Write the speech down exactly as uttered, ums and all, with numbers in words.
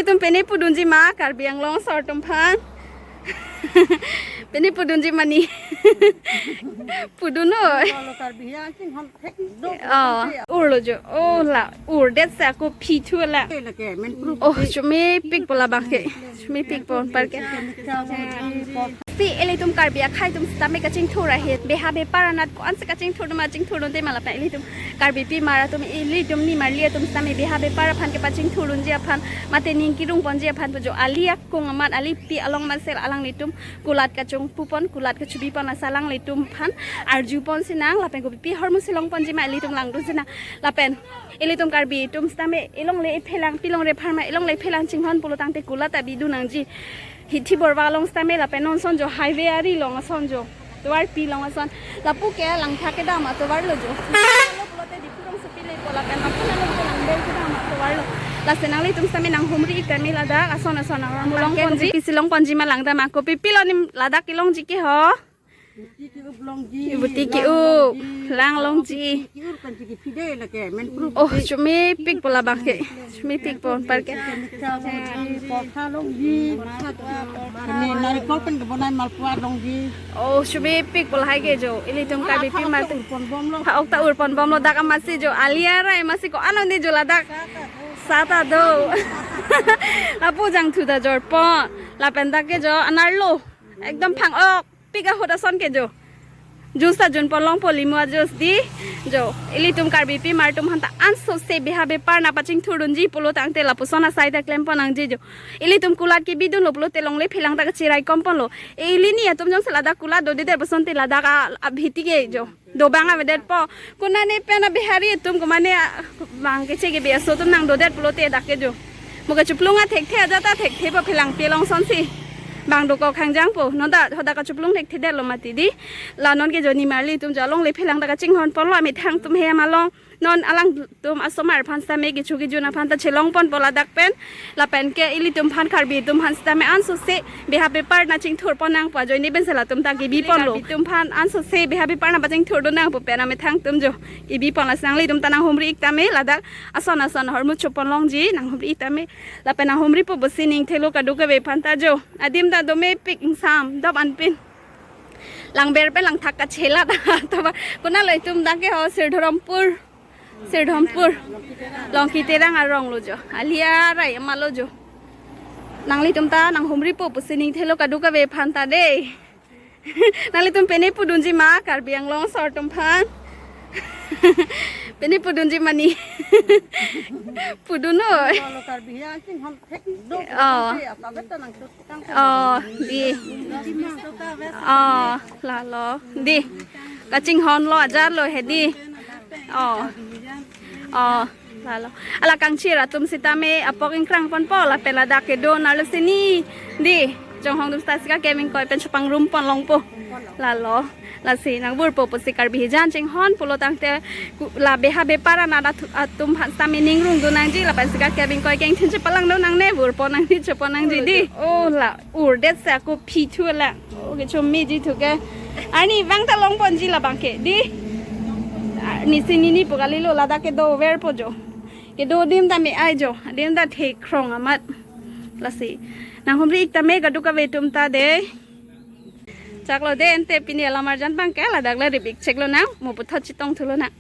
Tum pini pudunji ma Karbi Anglong asor atum aphan? Pini pudunji mani? Pudun noi. Lo Karbi ya, sing hon thek do. Oh, urlo jo. Oh, la ur det sa ko phi thu la. Lake men proof. Oh, chumi pik pola bang ke. Chumi pik pon par ke. Si ilitum Karbi akhai atum sitame kachingthur ahet. Beha bepar anat ko-an si kachingthur doma chingthur dunde ma lapen ilitum Karbipi mar atum, ilitum nimarli atum sitame beha bepar aphan kepachingthur dunji aphan, mate ning kirung ponji aphan pu jo, ali akung amat, alipi along amat sel alanglitum kulat kachongpu pon, kulat kachubi pon, lasi alanglitum aphan arju pon sinang, lapen kopipi ahormu si long ponji ma ilitum langdun sinang. Lapen ilitum Karbi atum sitame ilongle iphelang, pilongle pharma, ilongle iphelang chinghon pulo tangte kulat ta bidun nangji. Hithi borwa along sitame lapen non ason jo highway ari along ason jo. Tovarpi along ason. Lapu ke Langthak kedam atovar lo jo. Lo pulote Diphu rongsopi lepo lapen lapu nang ke Langbel kedam atovar lo. Lasi nanglitum sitame nanghumri ik tame ladak ason ason ahormu long ponji. Pisi long ponji ma langdam ako, pipilo nim ladak kelongji ke ho. Buti ke-up longji, buti ke-up, lang longji. Ki-ur kan si kiphi de lake, men proof. Oh, chumi pik pola bang ke. Chumi pik pon par ke. Chemical longji, portha longji. Kene narikol pen kebonai malpua longji. Oh, chumi pik pola hai ke jo. Ilitum Karbipi mar. Ur pon bomlo. Ha-ok ta ur pon bomlo, dak amatsi jo. Ali arai amatsi ko-an un-e jo ladak. Sa ta do. Lapu jangthu ta jor pon. Lapen dak ke jo anerlo. Ekdom phang-ok. Pik ahut ason ke jo. Juice ta jun pon longpo, limu a juice di. Jo, ilitum Karbipi mar atum aphan ta ansose beha bepar nangpachingthur dunji pulo tangte lapuson asai ta klem pon nangji jo. Ilitum kulat ke bidun lo pulote longle phelang ta kachirai kom ponlo. Ili ni atum jongsi ladak kulat dodedet puson te ladak a, abhiti ke jo. Dobang avedetpo. Konane pen a Bihari atum komane a, bang keche ke biaso atum nangdodet pulote dak ke jo. Mo kachuplung a thekthe ajat ta thekthe po, phelangpi along asonsi. Bang dokok hangjang po. Non ta hodak kachuplung thekthedetlo mati di. La non ke jo nimarli atum jo longle phelang ta kachinghon ponlo, amethang atum he ama long. Non alangtum asomar aphan sitame kecho kejun aphan ta chelong ponpo ladak pen. Lapen ke ilitum aphan Karbi atum aphan sitame ansose beha bepar nangchingthur pon nangpo ajoine pen si latum ta kebi ponlo. Karbi atum aphan ansose beha bepar nangpachingthur dun nangpo pen amethang atum jo kebi pon, lasi nanglitum ta nanghumri ik tame ladak ason ason ahormu chopon longji, nanghumri ik tame. Lapen nanghumripo pusi ning thelo kadokave aphan ta jo. Adim ta dome pik ingsam dop anpin. Langbel pen Langthak kachelat atovar. Konatlo itum dak ke ho, Sirdharampur. Sirdharampur. Longki Terang arong lo jo. Ali arai amat lo jo. Nanglitum ta nanghumripo pusi ning thelo kadokave aphan ta de. Nanglitum pini pudunji ma Karbi Anglong asor atum aphan? Pini pudunji mani? Pudun noi. Lo Karbi ya, sing hon thek do. Oh. Apa betul nang Oh, di. Oh, lalo. Di. Kachinghon lo ajat lo he di. Oh. Oh, lalo. Ala kangchir atum sitame apok ingkrang ponpo lapen ladak kedo nalo sini. Di. Jonghong atum sita si kakem ingkoi pen chopangrum pon longpo. Lalo. Lasi nangvurpo pusi Karbi hijan chinghon pulo tangte ku-, la beha bepar anat at-, atum aphan sitame ning rung dun nangji lapen si kakem ingkoi kengthin chepalang dun nangne, vurpo nangji, chopon nangji di. Oh, la ur det sa ko phi thu la. Oh, kecho meji thu ke. Arni vang ta long ponji labang ke di. Arni sini ni pu kalilo, ladak kedoverpo jo. Kedo adim ta me-ai jo. Adim ta thek krong amat. Lasi nanghumri ik tame kadokave atum ta de. Chaklo de ante pini alam arjan abang ke ladak le rip ik chek lonang, mo puthot chetong thu lonang.